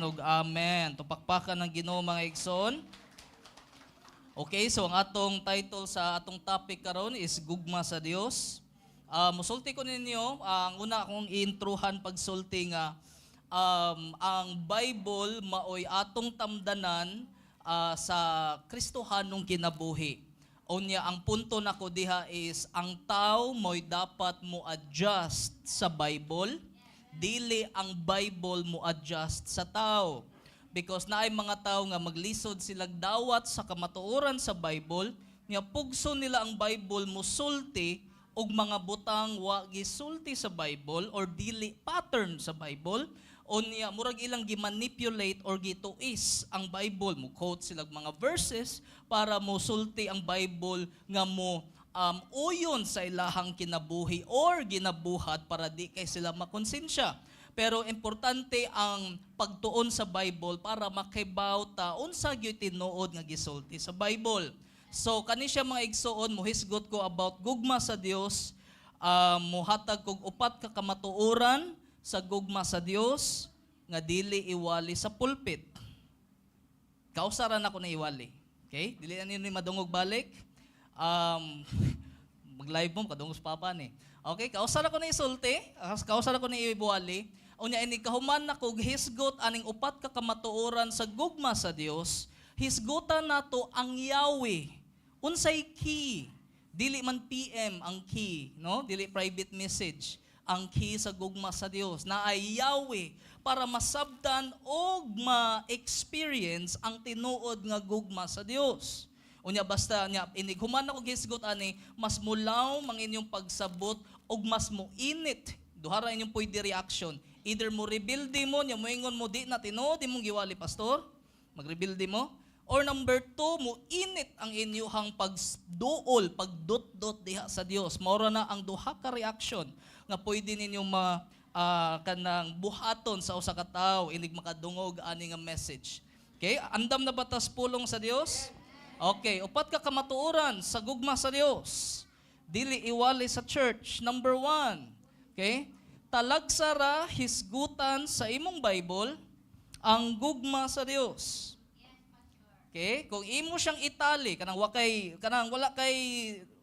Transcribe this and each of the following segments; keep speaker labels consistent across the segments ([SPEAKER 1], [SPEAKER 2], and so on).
[SPEAKER 1] og amen. Tupakpakan ng Ginoo, mga igsoon. Okay, so ang atong title sa atong topic karon is gugma sa Dios. Musulti ko ninyo, ang una akong introhan pagsulti nga ang Bible maoy atong tamdanan sa Kristohanong kinabuhi. Unya ang punto nako diha is ang tao mo'y dapat mo adjust sa Bible, dili ang Bible mo adjust sa tao. Because naay mga tao nga maglisod silag dawat sa kamatuoran sa Bible, nya pugso nila ang Bible musulti og mga butang wa gisulti sa Bible or dili pattern sa Bible. Unya murag ilang gimanipulate or gituis ang Bible, mo quote sila mga verses para mosulti ang Bible nga mo uyon sa ilahang kinabuhi or ginabuhat para di kay sila makonsensya. Pero importante ang pagtuon sa Bible para makibaw ta unsa gyud tinuod nga gisulti sa Bible. So kani siya, mga igsuon, mohisgot ko about gugma sa Dios, muhatag kog upat ka kamatuoran sa gugma sa Dios nga dili iwali sa pulpit. Kausaran ako na iwali. Okay? Dili na ninyo madungog balik. Mag-live mo, kadungog sa papa ni. Okay, kausaran ko na isulti, kausaran ko na iwali. Unya ini kahuman na kog hisgot aning upat ka kamatuoran sa gugma sa Dios, hisgutan nato ang Yahweh. Unsay key? Dili man PM ang key, no? Dili private message ang key sa gugma sa Dios na ay Yahweh para masabtan og ma-experience ang tinuod nga gugma sa Dios. Unya basta nya inig human ako gisgot ani, mas mulaw mang inyong pagsabot og mas mo init. Duha ra inyong pwede reaction. Either mo rebuild mo nya moingon mo, "Di na tinuod imong giwali, pastor." Magrebuild mo. Or number two, mo init ang inyuhang pagduol, pagdot-dot diha sa Dios. Mao na ang duha ka reaction nga pwede ninyo ma kanang buhaton sa usa ka tawo inig makadungog ani nga message. Okay? Andam na ba tas pulong sa Dios? Okay, upat ka kamatuoran sa gugma sa Dios. Dili iwali sa church. Number one, okay? Talagsara hisgutan sa imong Bible ang gugma sa Dios. Okay? Kung imo siyang itali, kanang wala kay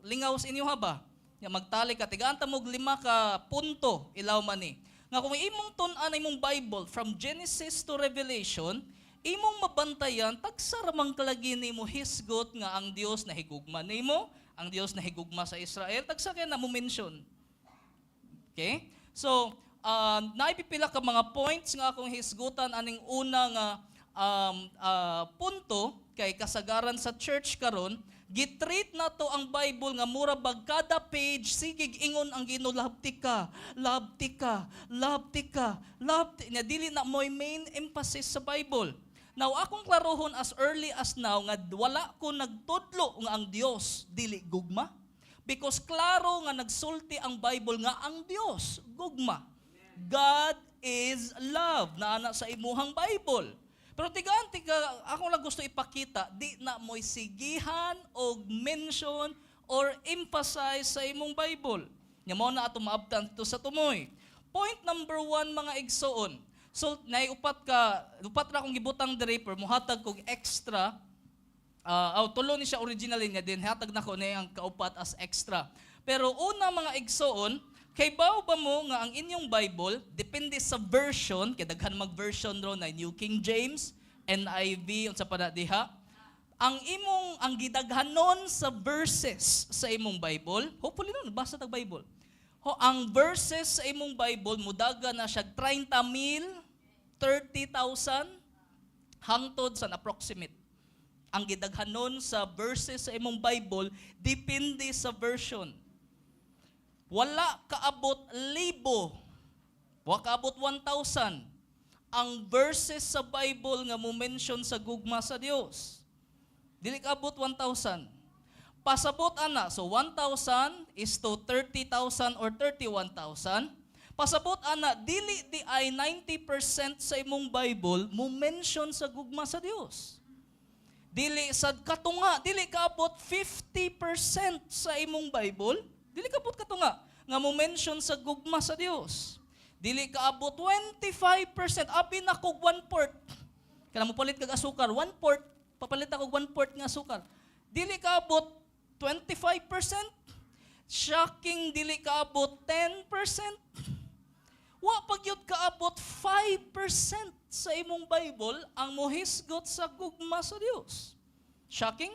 [SPEAKER 1] lingaw sa inyo ha ba? Nya magtali ka, tigaan ta mo og lima ka punto ilaw man ni. Nga kung imong tun-an imong Bible from Genesis to Revelation, imong mabantayan tagsa ra man kalagi nimo hisgot nga ang Dios nahigugma nimo, ang Dios nahigugma sa Israel, tagsa kay na mo mention. Okay? So, naipipila ka mga points nga akong hisgutan aning una nga punto kay kasagaran sa church karon gitreat na to ang Bible nga mura bag kada page sige ingon ang Ginoo, "Love ka, love ka, love ka, love ti." Nya dili na mo'y main emphasis sa Bible. Now, akong klarohon as early as now nga wala ko nagtudlo nga ang Dios dili gugma. Because klaro nga nagsulti ang Bible nga ang Dios gugma. God is love na ana sa imuhang Bible. Pero tigaan tiga ako lang gusto ipakita di na mo'y sigihan og mention or emphasize sa imong Bible. Nya mao na ato maabtan to sa tumoy. Point number one, mga igsoon. So nay upat ka upat ra akong gibutang diri pero muhatag kog extra. Aw, tulo ni siya originally niya din hatag nako ni ang kaupat as extra. Pero una, mga igsoon, kay baw ba mo nga ang inyong Bible depende sa version, kay daghan mag version ro na New King James, NIV, unsa pa na diha. Ang imong ang gidaghanon sa verses sa imong Bible, hopefully no basa tag Bible. Ho, ang verses sa imong Bible mudaga na siya 30 mil, 30,000 hangtod sa approximate. Ang gidaghanon sa verses sa imong Bible depende sa version. Wala kaabot libo, wa kaabot 1,000 ang verses sa Bible nga mo mention sa gugma sa Dios. Dili kaabot 1,000. Pasabot ana, so 1,000 is to 30,000 or 31,000. Pasabot ana, dili di ay 90% sa imong Bible mo mention sa gugma sa Dios. Dili sad katunga, dili kaabot 50% sa imong Bible, dili kaabot katunga nga mo mention sa gugma sa Dios. Dili kaabot 25%. Abi na kog 1/4. Kana mo palit kag asukar, 1/4. Papalit ako 1/4 nga asukar. Dili kaabot 25%. Shocking, dili kaabot 10%. Wa pa gyud kaabot 5% sa imong Bible ang mohisgot sa gugma sa Dios. Shocking?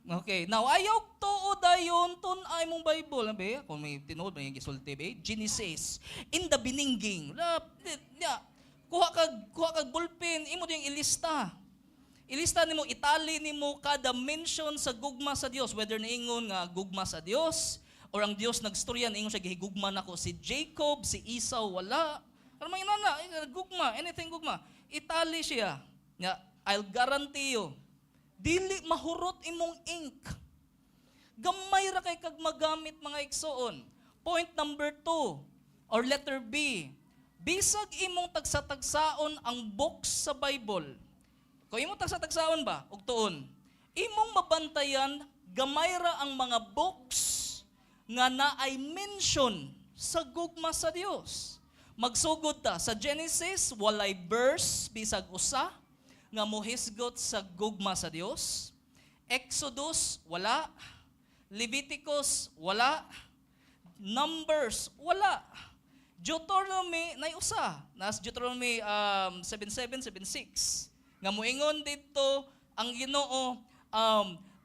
[SPEAKER 1] Okay, now ayaw tuo dayon tun-a imong Bible, abi, kung may tinuod may gisulti be, Genesis in the beginning. La, ya, kuha kag ballpen, imo ding ilista. Ilista nimo, itali nimo kada mention sa gugma sa Dios, whether niingon nga gugma sa Dios or ang Dios nagstorya, niingon siya gihigugma nako si Jacob, si Esau wala. Pero mga inana, gugma, anything gugma. Itali siya. Nga, I'll guarantee you, dili mahurot imong ink. Gamay ra kay kag magamit, mga igsoon. Point number 2 or letter B. Bisag imong tagsa-tagsaon ang books sa Bible. Kung imong tagsa-tagsaon ba, og tuon, imong mabantayan gamay ra ang mga books nga naay mention sa gugma sa Dios. Magsugod ta sa Genesis, walay verse bisag usa nga mohisgot sa gugma sa Dios. Exodus, wala. Leviticus, wala. Numbers, wala. Deuteronomy, nay usa. Nas Deuteronomy 77, 76. Nga moingon dito ang Ginoo,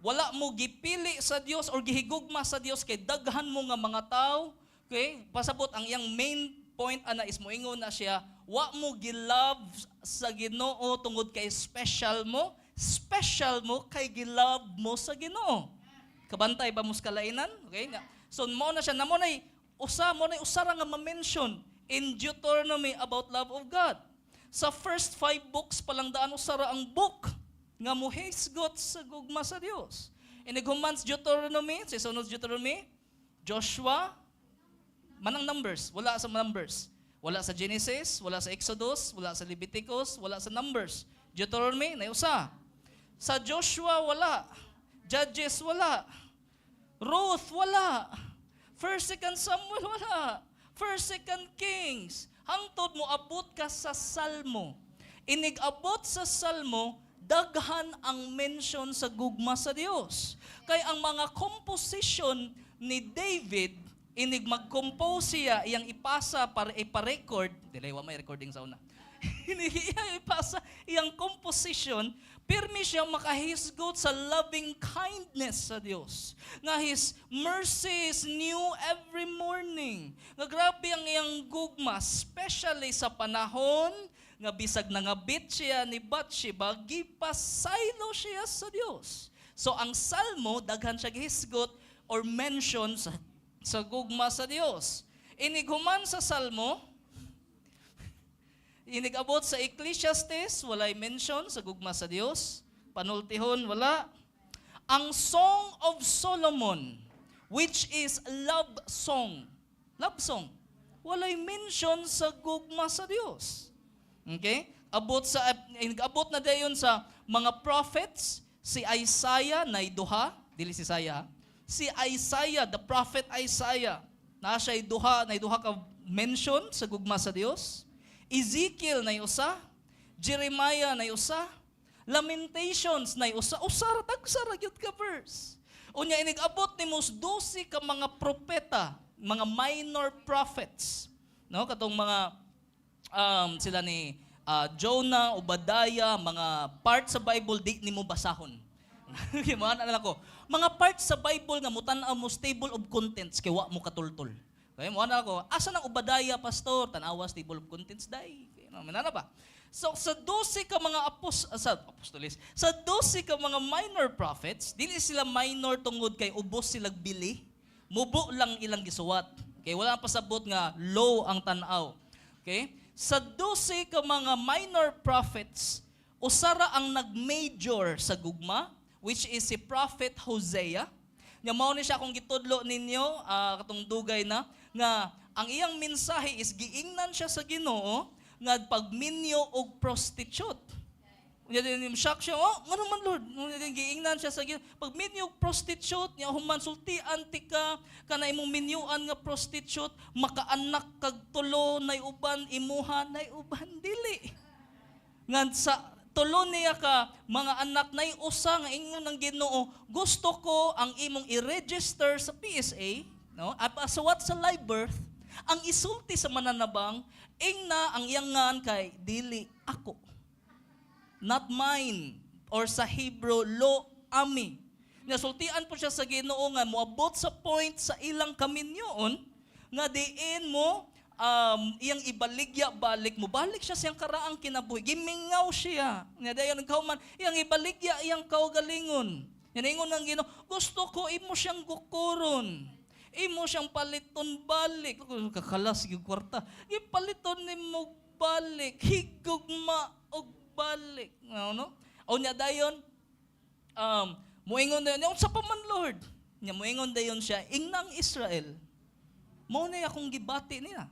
[SPEAKER 1] wala mo gipili sa Dios or gihigugma sa Dios kay daghan mo nga mga tao. Okay? Pasabot ang iyang main point ana is moingon na siya, wa mo gilove sa Ginoo tungod kay special mo kay gilove mo sa Ginoo. Kabantay ba mo sa kalainan? Okay? Nga. So mo na siya, namo nay usa mo nay usa ra nga ma-mention in Deuteronomy about love of God. Sa first five books pa lang daan, usa ra ang book nga mohisgot sa gugma sa Dios. Inig human sa Deuteronomy, sa sunod Deuteronomy, Joshua, manang Numbers, wala sa Numbers. Wala sa Genesis, wala sa Exodus, wala sa Leviticus, wala sa Numbers. Deuteronomy, nay usa. Sa Joshua, wala. Judges, wala. Ruth, wala. First, Second Samuel, wala. First, Second Kings. Hangtod mo abot ka sa Salmo. Inig-abot sa Salmo, daghan ang mention sa gugma sa Dios. Kay ang mga composition ni David, inig mag-compose siya, iyang ipasa para ipa-record, dili wa may recording sa una. Inig iyang ipasa iyang composition, pirmi siya makahisgot sa loving kindness sa Dios. Nga His mercy is new every morning. Nga grabe ang iyang gugma, especially sa panahon nga bisag nangabit siya ni Bathsheba, gipasaylo siya sa Dios. So ang Salmo, daghan siya gihisgot or mention sa gugma sa Dios. Inig human sa Salmo, inig-abot sa Ecclesiastes, walay mention sa gugma sa Dios. Panultihon, wala. Ang Song of Solomon, which is love song, love song, walay mention sa gugma sa Dios. Okay? Abot na dayon sa mga prophets, si Isaiah nay duha, dili si Isaiah. Si Isaiah, the prophet Isaiah, na siya duha, nay duha ka mention sa gugma sa Dios. Ezekiel nay usa, Jeremiah nay usa, Lamentations nay usa, usa ra, tagsa ra gyud ka verse. Unya inig-abot nimo 12 ka mga propeta, mga minor prophets, no, katong mga sila ni Jonah, Obadiah, mga part sa Bible di nimo basahon. Okay, mga na ko. Mga parts sa Bible nga mutan-aw mo table of contents kay wa mo katultol. Okay, mo na ako. Asa nang Obadiah, pastor? Tan-awa table of contents dai. Okay, no, manana ba? So sa 12 ka mga sa apostoles, sa 12 ka mga minor prophets, dili sila minor tungod kay ubos sila bili. Mubo lang ilang gisuwat. Okay, wala ang pasabot nga low ang tan-aw. Okay? Sa 12 ka mga minor prophets, usara ang nag-major sa gugma, which is si Prophet Hosea. Nga mao ni siya akong gitudlo ninyo katong dugay na nga ang iyang mensahe is giingnan siya sa Ginoo nga pagminyo og prostitute. Unya din shock siya, "Oh, ngano man, Lord?" Unya din giingnan siya sa Ginoo. Pag minyo prostitute, nya human sultian ti ka kana imong minyuan nga prostitute, makaanak kag tulo, nay uban imuha, nay uban dili. Ngan sa tulo niya ka mga anak, nay usa nga ingon ng Ginoo, "Gusto ko ang imong i-register sa PSA," no? At suwat sa live birth, ang isulti sa mananabang, ingna ang iyangan kay dili ako. Not mine, or sa Hebrew, lo ami. Nasultian po siya sa Ginoo nga moabot sa point sa ilang kaminyoon nga diin mo iyang ibaligya balik mo balik siya siyang karaang kinabuhi. Gimingaw siya nga dayon kauman iyang ibaligya iyang kaugalingon. Ingon ng Ginoo, "Gusto ko imo siyang gukuron, imo siyang paliton balik." Kakalas gyud kwarta, gipaliton nimo balik, higugma og balik, no, no? O nya dayon muingon dayon, "Unsa pa man, Lord?" Nya muingon dayon siya, "Ingnang Israel, mao na akong gibati niya."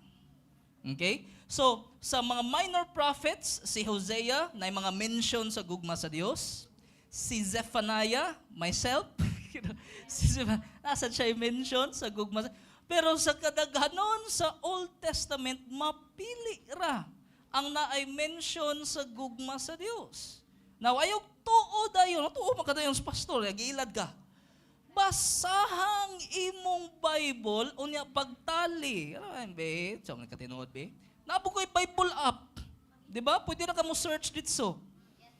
[SPEAKER 1] Okay? So, sa mga minor prophets, si Hosea, na mga mention sa gugma sa Dios. Si Zephaniah, myself, si Zephaniah, nasa siya mention sa gugma. Pero sa kadaghanon sa Old Testament, mapili ra ang naay mention sa gugma sa Dios. Now, ayaw tuo dayon, tuo man kadayon sa pastor, giilad ka. Basahang imong Bible, unya pagtali. Ano ba, be? So, katinuod, be? Naa pod ko'y Bible app. Di ba? Pwede na ka mo search dito.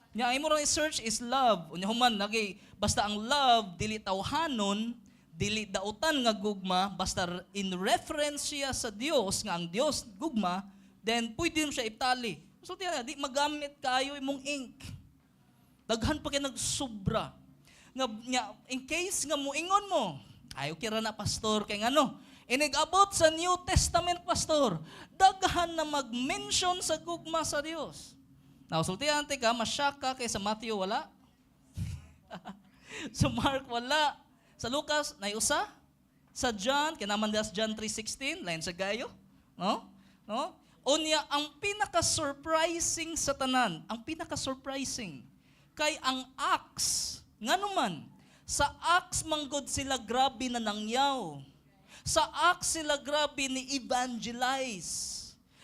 [SPEAKER 1] Nya imo ra i-search is love. Unya human nagay basta ang love dili tawhanon, dili dautan nga gugma, basta in reference siya sa Dios nga ang Dios gugma, then pwede mo siya itali. So tiyan, di magamit kayo imong ink. Daghan pa kay nagsubra. Nga, nga in case nga muingon mo, "Ay, okay ra na, pastor," kay ngano? Inig-abot sa New Testament, pastor, daghan na mag-mention sa gugma sa Dios. Now, sultihan ka, ma-shock ka kay sa Matthew wala. Sa Mark wala. Sa Lucas, nay usa. Sa John, kinaman das John 3:16, lain sa gayo. No? No? Unya, ang pinaka-surprising sa tanan, ang pinaka-surprising, kay ang Acts, ngano man, sa Acts manggod sila grabe na nangyaw. Sa Acts sila grabe ni evangelize.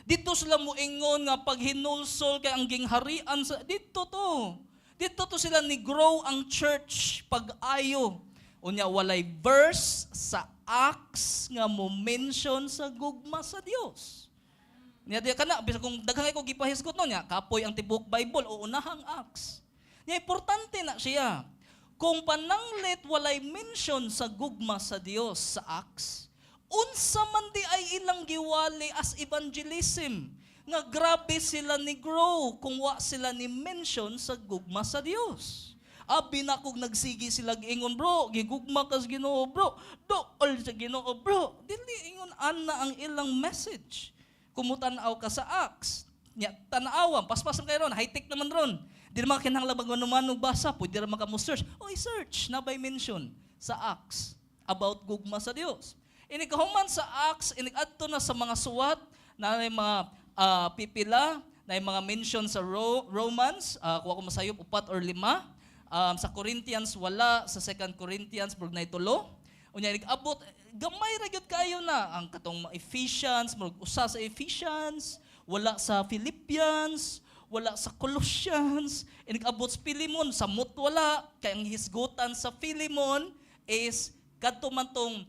[SPEAKER 1] Dito sila muingon nga paghinulsol kay ang gingharian sa dito to. Dito to sila ni grow ang church pag-ayo. Unya walay verse sa Acts nga mo mention sa gugma sa Dios. Nya di kana bisag kung daghan ko gipahisgot no nya kapoy ang tibok Bible o unahang Acts. Nya importante na siya. Kung pananglit walay mention sa gugma sa Dios sa Acts, unsa man di ay ilang giwali as evangelism nga grabe sila ni grow kung wa sila ni mention sa gugma sa Dios? Abi na kog nagsigi sila giingon, "Bro, gigugma ka sa Ginoo, bro. Dool sa Ginoo, bro." Dili ingon ana ang ilang message. Kung mutan-aw ka sa Acts, nya tan-awa, paspas man kayo ron, high-tech naman ron. Di naman kinahanglan magmanumanong basa, pwede ra man ka mo search. O i-search na by mention sa Acts about gugma sa Dios. Inighuman sa Acts, inig-adto na sa mga suwat, na may mga pipila, na mga mention sa Romans, kuha ko masayop, upat or lima. Sa Corinthians wala, sa 2 Corinthians murag nay tulo. Unya nag-abot gamay ra gyud kayo na ang katong Ephesians, murag usa sa Ephesians, wala sa Philippians, wala sa Colossians, inig-abot sa Philemon, samot wala, kay ang hisgutan sa Philemon is kadto man tong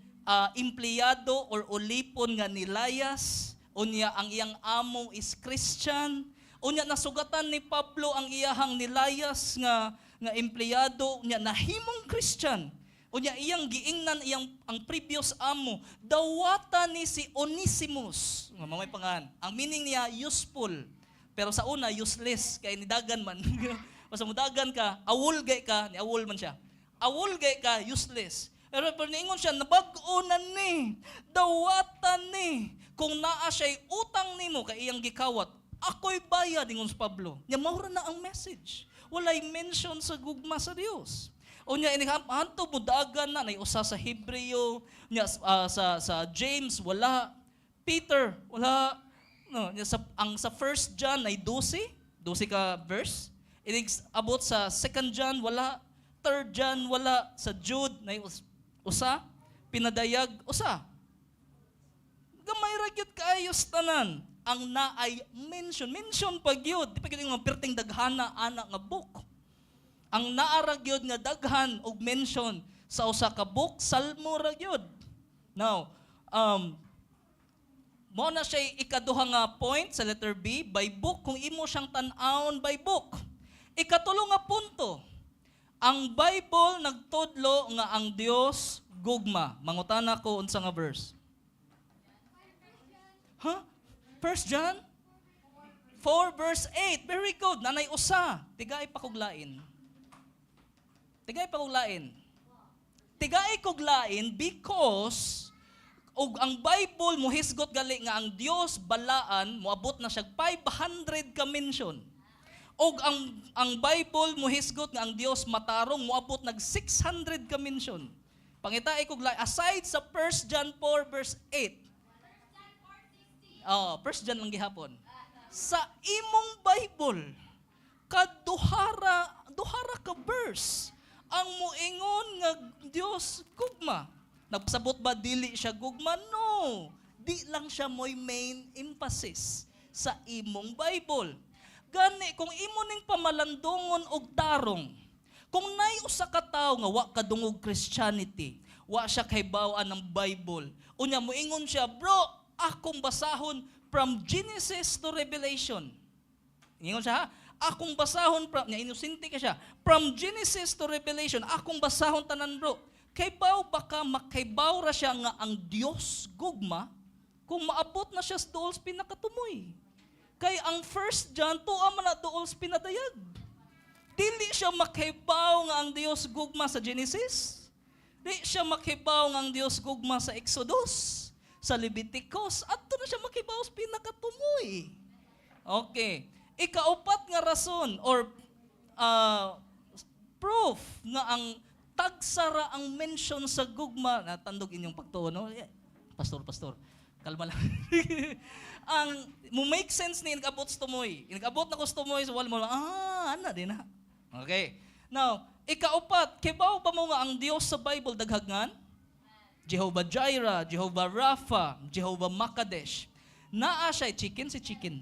[SPEAKER 1] empleyado or ulipon nga nilayas, unya ang iyang amo is Christian. Unya nasugatan ni Pablo ang iyahang nilayas nga empleyado, unya nahimong Christian. Unya iyang giingnan iyang ang previous amo, dawata ni si Onesimus. Nga mamay pangan. Ang meaning niya useful. Pero sa una useless kay nidagan man. Basta mudagan ka, awol gay ka, ni awol man siya. Awol gay ka, useless. Pero niingon siya, nabag-o na ni, dawatan ni. Kung naa siya'y utang nimo kay iyang gikawat, ako'y bayad, ingon si Pablo. Nya maura na ang message. Walay mention sa gugma sa Dios. Unya ini hanto mo dagan na nay usa sa Hebreo, nya sa James wala, Peter wala, no, nya sa ang sa First John ay 12, 12 ka verse. Inig abot sa Second John, wala. Third John, wala. Sa Jude, na usa. Pinadayag, usa. Gamay ra gyud kaayo tanan. Ang naay mention, mention pa gyud. Di pa gyud nga perting daghana ana nga book. Ang naa ra gyud nga daghan og mention sa usa ka book, Salmo ra gyud. Now, mao na siya ikaduha nga point sa letter B, by book, kung imo siyang tan-awon by book. Ikatulo nga punto, ang Bible nagtudlo nga ang Dios gugma. Mangutana ko, unsa nga verse? Huh? First John 4 verse 8. Very good. Nanay usa. Tigai pa kuglain. Tigai pa kuglain. Tigai kuglain because og ang Bible mohisgot gali nga ang Dios balaan, moabot na siya 500 ka mention. Og ang Bible mohisgot nga ang Dios matarong, moabot nag 600 ka mention. Pangitae kog aside sa 1 John 4 verse 8. Oh, 1 John lang gihapon. Sa imong Bible, kaduhara duhara ka verse ang moingon nga Dios gugma. Nagsabot ba dili siya gugma? No. Di lang siya mo'y main emphasis sa imong Bible. Gani kung imo ning pamalandungon og tarong, kung nay usa ka tawo nga wa kadungog Christianity, wa siya kahibaw-an ng Bible, unya moingon siya, "Bro, akong basahon from Genesis to Revelation." Ingon siya, ha? "Akong basahon from," nya inosente ka siya, "from Genesis to Revelation, akong basahon tanan, bro." Kaybaw baka makaybaw ra siya nga ang Dios gugma kung maabot na siya sa duol sa pinakatumoy. Kay ang First John, tuwa man na duol sa pinadayag. Dili siya makaybaw nga ang Dios gugma sa Genesis. Di siya makaybaw nga ang Dios gugma sa Exodus, sa Leviticus. Adto na siya makaybaw sa pinakatumoy. Okay. Ikaupat nga rason or proof nga ang tagsara ang mention sa gugma, natandog inyong pagtuo, no? Yeah. Pastor, pastor, kalma lang. Ang mo make sense ni inigabot sa tumoy. Inigabot na ko sa tumoy, so wala mo lang, ah, ana din na. Okay. Now, ikaupat, kibaw ba mo nga ang Dios sa Bible daghag ngan? Jehovah Jireh, Jehovah Rapha, Jehovah Makadesh. Naa siya chicken si chicken.